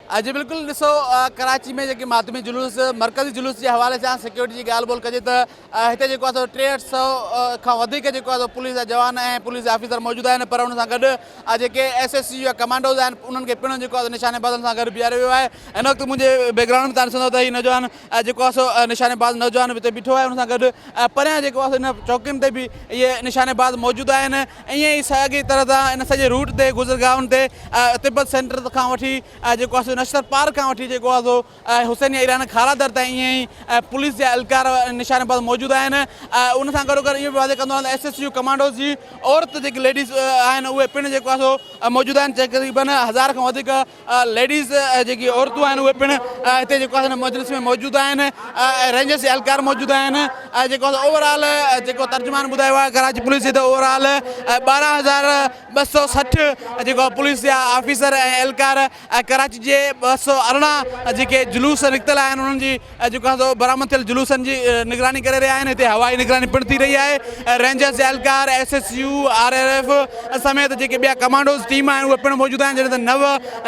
جي بلڪل ڏسو ڪراچي ۾ جيڪي ماتمي جلوس مرڪزي جلوس جي حوالي سان سيڪيورٽي جي ڳالهه ٻولهه ڪجي ته هتي جيڪو آهي سو 63 سو کان وڌيڪ جيڪو آهي سو پوليس جا جوان ۽ پوليس جا آفيسر موجود آهن پر ان سان گڏ جيڪي ايس ايس سي جا ڪمانڊوز آهن انهن کي پڻ جيڪو آهي نشاني بازن سان گڏ بيهاريو ويو آهي. هن وقت منهنجي بيڪ گرائونڊ ۾ تان ڏسندو ته هي نوجوان جيڪو آهي سو نشاني باز نوجوان به هتي بيٺو آهي ان سان گڏ پريان جيڪو آهي سو ان چوڪين تي به اهي نشاني باز موجود آهن. ائين ئي ساڳي طرح سان ان سڄي روٽ تي گذرگاهن تي تبت سينٽر کان وٺي جيڪو آهي سو نشتر پارڪ کان وٺي جيڪو آهي سو حسيني ايران کارادر تائين ائين ئي پوليس جا اهلڪار نشاني باز موجود آهن. ان سان گڏوگڏ اهو به واضح ڪندو هلان ته ايس ايس يو ڪمانڊوز جي عورت جيڪي ليڊيز آهن اهي پڻ جيڪو آهي سو موجود آهن. تقريبن هزار کان وڌيڪ ليڊيز جيڪي عورتون آهن اهي پڻ هتي جيڪو آهي مجلس ۾ موجود آهن. رينجرز جي اهلڪار موجود آهن. جيڪو اوور آل جيڪو ترجمان ٻڌايو آهي ڪراچي پوليس جي ته اوور آل 12260 جيڪو پوليس جا آفيسر ۽ اهلڪار ڪراچي جي 218 جيڪي جلوس نڪتل آهن انهن جي جيڪو آهي سو برآمد ٿيل جلوسن جي نگراني ڪري رهيا آهن. هتي هوائي نگراني پڻ ٿي رهي آهي. رينجرز جا اهلڪار، S S U, R R F سميت جيڪي ٻيا ڪمانڊوز ٽيم آهن اهي پڻ موجود آهن. جڏهن ته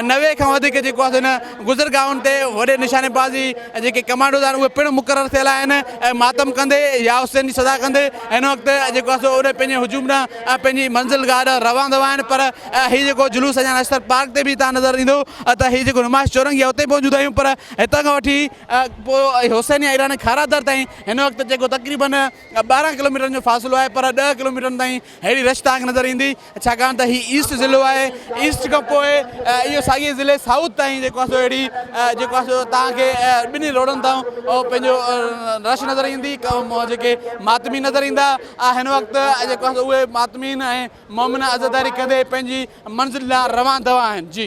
90 کان وڌيڪ جيڪو آهي سو هن گذرگاهن تي وڏي نشاني بازي جيڪي ڪمانڊوز آهن اهي پڻ مقرر ٿيل آهن ۽ ماتم ڪندي يا حسين جي صدا ڪندي هن وقت جيڪو آهي سو اڏي پنهنجي هجوم ڏانهن پنهنجي منزل گاهه ڏانهن روان دوان آهن. پر هي جيڪو جلوس اڃا نشتر پارڪ تي به هتان نظر ايندو ته هي جيڪو نمائش چورنگي آهي اتي موجود آهيون پر هتان کان وٺي پوء حسيني ايران کارادر تائين هن وقت جيڪو تقريبن 12 ڪلوميٽرن جو فاصلو آهي پر 10 ڪلوميٽرن تائين ههڙي رش توهان کي نظر ايندي ڇاڪاڻ ته هي ايسٽ ضلعو آهي ايسٽ کان پوء اهو ساڳي ضلعي سائوٿ تائين جيڪو آهي سو اهڙي جيڪو آهي سو توهان کي ٻنهي روڊن تان پنهنجو رش نظر ايندي جيڪي ماتمي نظر ايندا هن وقت جيڪو آهي سو اهي ماتمين ۽ مومن عزاداري ڪندي پنهنجي منزل ڏانهن روان دوان آهن جي.